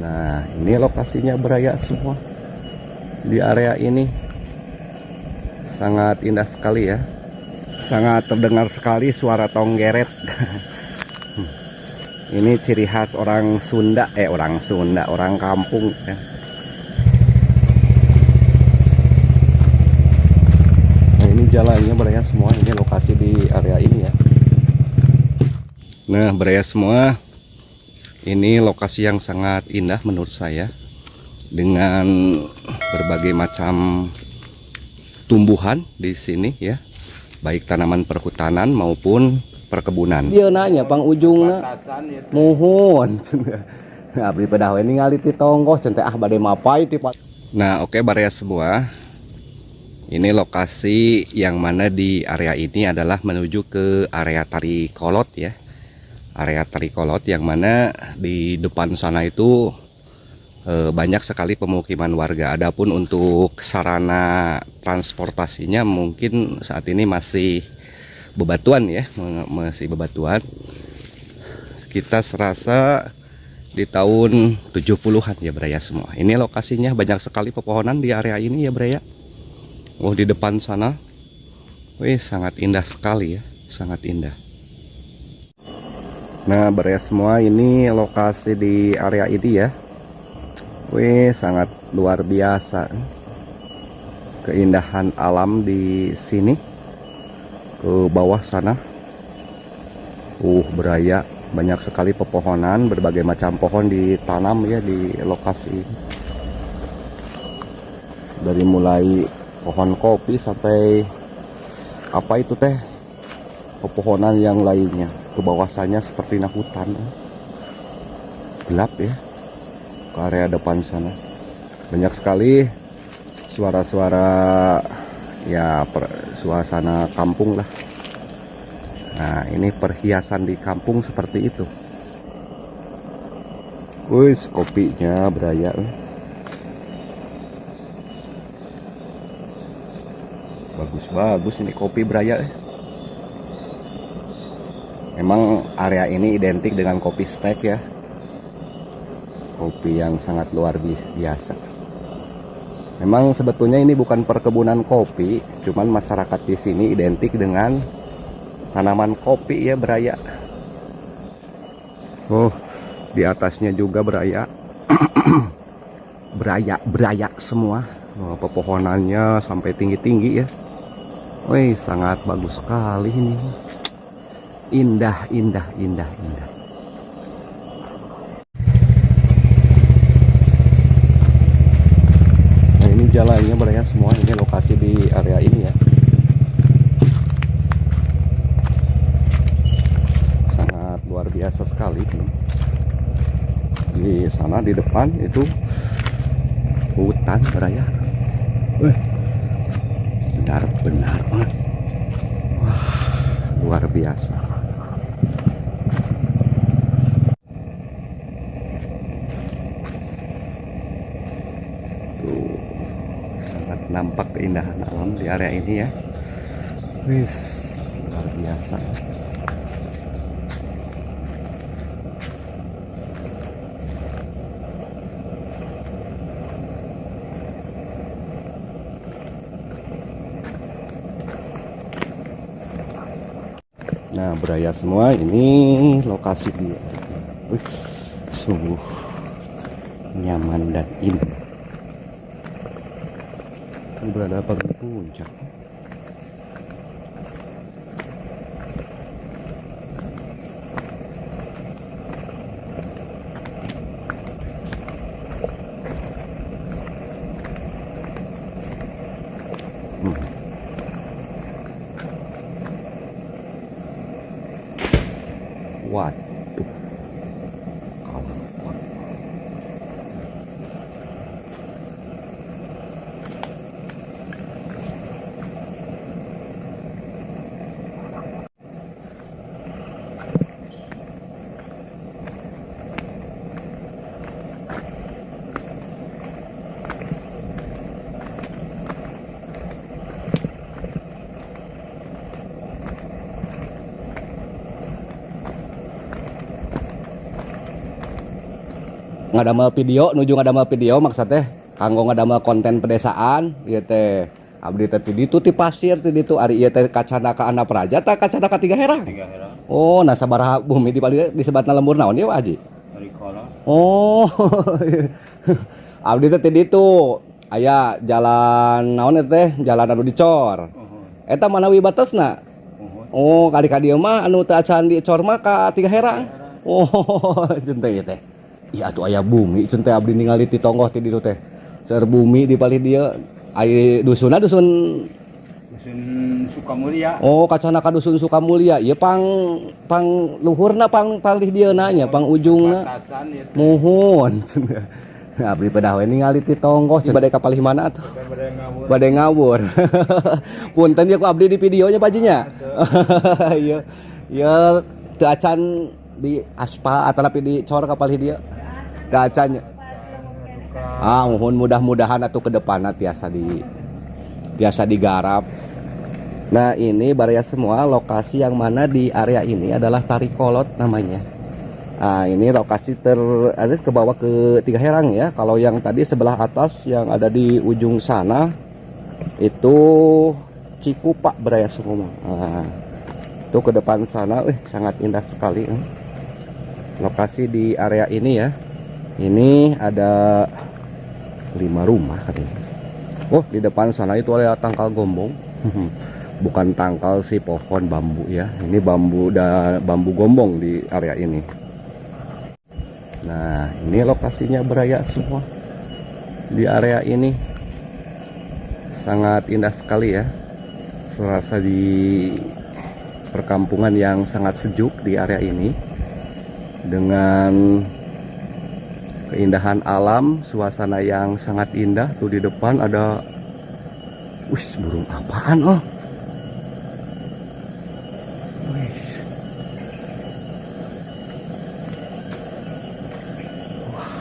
Nah, ini lokasinya beraya semua. Di area ini sangat indah sekali ya. Sangat terdengar sekali suara tonggeret. Ini ciri khas orang Sunda, orang Sunda, orang kampung ya. Nah, ini jalannya beraya semua, ini lokasi di area ini ya. Nah, beraya semua, ini lokasi yang sangat indah menurut saya, dengan berbagai macam tumbuhan di sini ya, baik tanaman perhutanan maupun perkebunan. Dia nanya pang ujungna muhun. Nah, abdi pedah we ningali ti tonggoh cenah ah bade mapai ti. Nah, oke baraya semua. Ini lokasi yang mana di area ini adalah menuju ke area Tarikolot ya. Area Tarikolot yang mana di depan sana itu banyak sekali pemukiman warga. Adapun untuk sarana transportasinya mungkin saat ini masih bebatuan ya, masih bebatuan. Kita serasa di tahun 70-an ya Braya semua. Ini lokasinya banyak sekali pepohonan di area ini ya Braya. Oh, di depan sana, wih, sangat indah sekali ya, sangat indah. Nah, Braya semua, ini lokasi di area ini ya. Wih, sangat luar biasa keindahan alam di sini. Ke bawah sana, Braya, banyak sekali pepohonan, berbagai macam pohon ditanam ya di lokasi ini. Dari mulai pohon kopi sampai apa itu teh, pepohonan yang lainnya. Ke bawah sana seperti hutan gelap ya, ke area depan sana banyak sekali suara-suara ya, suasana kampung lah. Nah, ini perhiasan di kampung seperti itu. Wih, kopinya beraya. Bagus-bagus ini kopi beraya. Memang area ini identik dengan kopi stek ya. Kopi yang sangat luar biasa. Memang sebetulnya ini bukan perkebunan kopi, cuman masyarakat di sini identik dengan tanaman kopi ya beraya. Oh, di atasnya juga beraya. Beraya, beraya semua. Oh, pepohonannya sampai tinggi-tinggi ya. Wih, sangat bagus sekali ini. Indah, indah, indah, indah. Nah, ini jalannya beraya semua, ini lokasi di area ini ya. Sangat luar biasa sekali. Di sana di depan itu hutan beraya. Wih, benar-benar, wah, luar biasa. Tuh, sangat nampak keindahan alam di area ini ya. Wih, luar biasa. Nah, beraya semua, ini lokasi dia. Wih, sungguh nyaman dan indah. Ini berada pada puncak. Waduh, kalapa. Ngadamel video, nuju ngadamel video maksud teh kanggo ngadamel konten pedesaan ieu teh. Abdi teh ti ditu ti pasir ti ditu ari ieu teh kacana ka Anapraja tah kacana ka Tiga Herang. Tiga Herang. Oh, nah sabaraha bumi di palih disebatna lembur naon ieu Pak Haji? Tarikolot. Oh. Abdi teh ti ditu. Aya jalan naon eta teh? Jalan anu dicor. Eta manawi batesna? Oh, kali ka dieu mah anu teu acan dicor mah ka Tiga Herang. Oh, ceun teh ieu teh. Iya atuh aya bumi ceun teh abdi ningali ti tonggoh ti ditu teh. Seueur bumi di palih dieu. Ai dusunna dusun Dusun Sukamulya. Oh, kacana ka dusun Sukamulya. Ieu pang luhurna pang palih dieu na nya, pang ujungna. Batasan ieu teh. Muhun. Nah, abdi pedah we ningali ti tonggoh bade ka palih mana atuh? Bade ngawur. Bade ngawur. Punten ya ku abdi di videonya Pak Haji nya. Iya. Ieu teu acan di aspal atanapi di cor ka palih dieu. Teu acan nya. Ah, muhun mudah-mudahan atuh ke depanna tiasa digarap. Nah, ini baraya semua lokasi yang mana di area ini adalah Tarikolot namanya. Nah, ini lokasi ada ke bawah ke Tiga Herang ya. Kalau yang tadi sebelah atas yang ada di ujung sana itu Cikupa baraya semua. Nah, itu ke depan sana, sangat indah sekali. Lokasi di area ini ya. Ini ada 5 rumah katanya. Oh, di depan sana itu ada tangkal gombong. Bukan tangkal sih, pohon bambu ya. Ini bambu dan bambu gombong di area ini. Nah, ini lokasinya beraya semua di area ini. Sangat indah sekali ya. Serasa di perkampungan yang sangat sejuk di area ini. Dengan keindahan alam, suasana yang sangat indah. Tuh di depan ada, wih, burung apaan oh? Wih. Wah.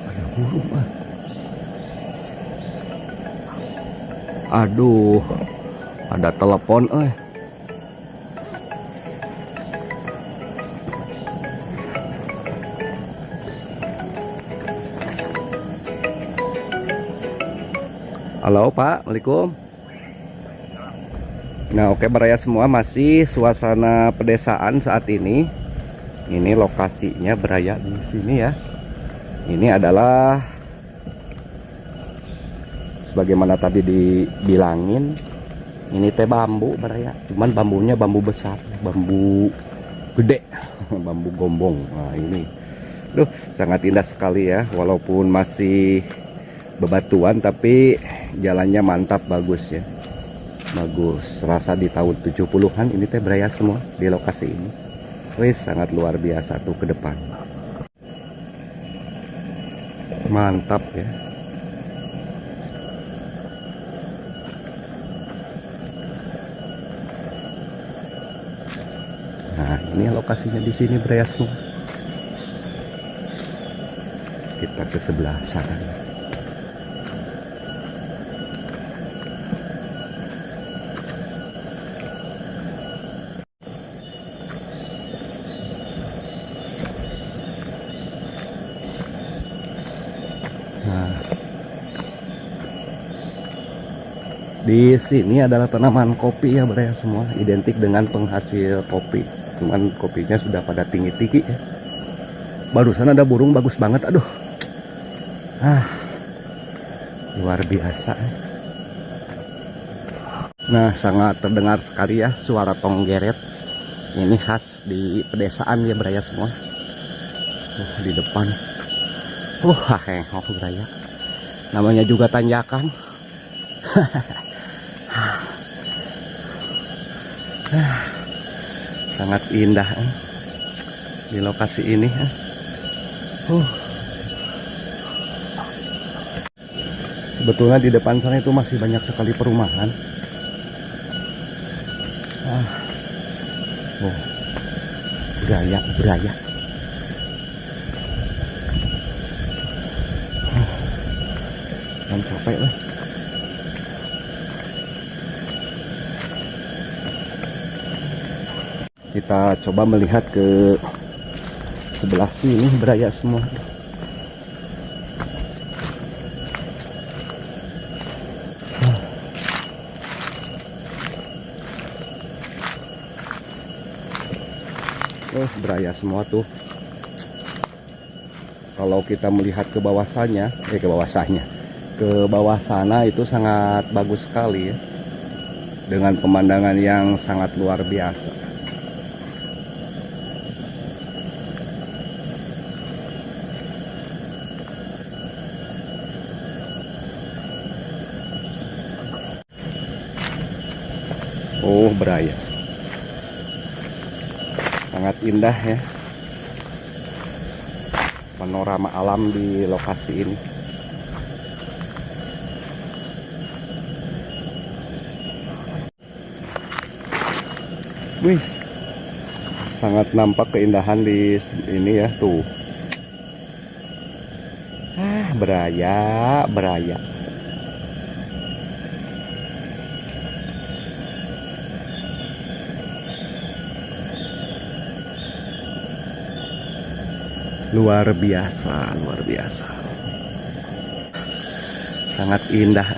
Ada burung ah. Aduh, ada telepon. Halo Pak, Assalamualaikum. Nah oke baraya semua, masih suasana pedesaan saat ini. Ini lokasinya beraya di sini ya. Ini adalah sebagaimana tadi dibilangin, ini teh bambu baraya. Cuman bambunya bambu besar, bambu gede, bambu gombong. Nah ini, duh, sangat indah sekali ya. Walaupun masih bebatuan tapi jalannya mantap, bagus ya. Bagus, rasa di tahun 70-an ini teh beraya semua di lokasi ini. Wih, sangat luar biasa tuh ke depan. Mantap ya. Nah, ini lokasinya di sini beraya semua. Kita ke sebelah sana. Nah, di sini adalah tanaman kopi ya baraya semua, identik dengan penghasil kopi. Cuman kopinya sudah pada tinggi-tinggi ya. Barusan ada burung bagus banget, aduh. Ah, luar biasa. Nah, sangat terdengar sekali ya suara tonggeret. Ini khas di pedesaan ya baraya semua. Di depan. Hengok baraya. Namanya juga tanjakan. Sangat indah di lokasi ini. Sebetulnya di depan sana itu masih banyak sekali perumahan. Oh, beraya, beraya. Jangan capek lah. Kita coba melihat ke sebelah sini beraya semua. Oh, beraya semua tuh. Kalau kita melihat ke bawah sana, ke bawah sana itu sangat bagus sekali ya, dengan pemandangan yang sangat luar biasa. Oh, beraya. Sangat indah ya panorama alam di lokasi ini. Wih, sangat nampak keindahan di ini ya tuh. Ah, beraya, beraya. Luar biasa, luar biasa. Sangat indah.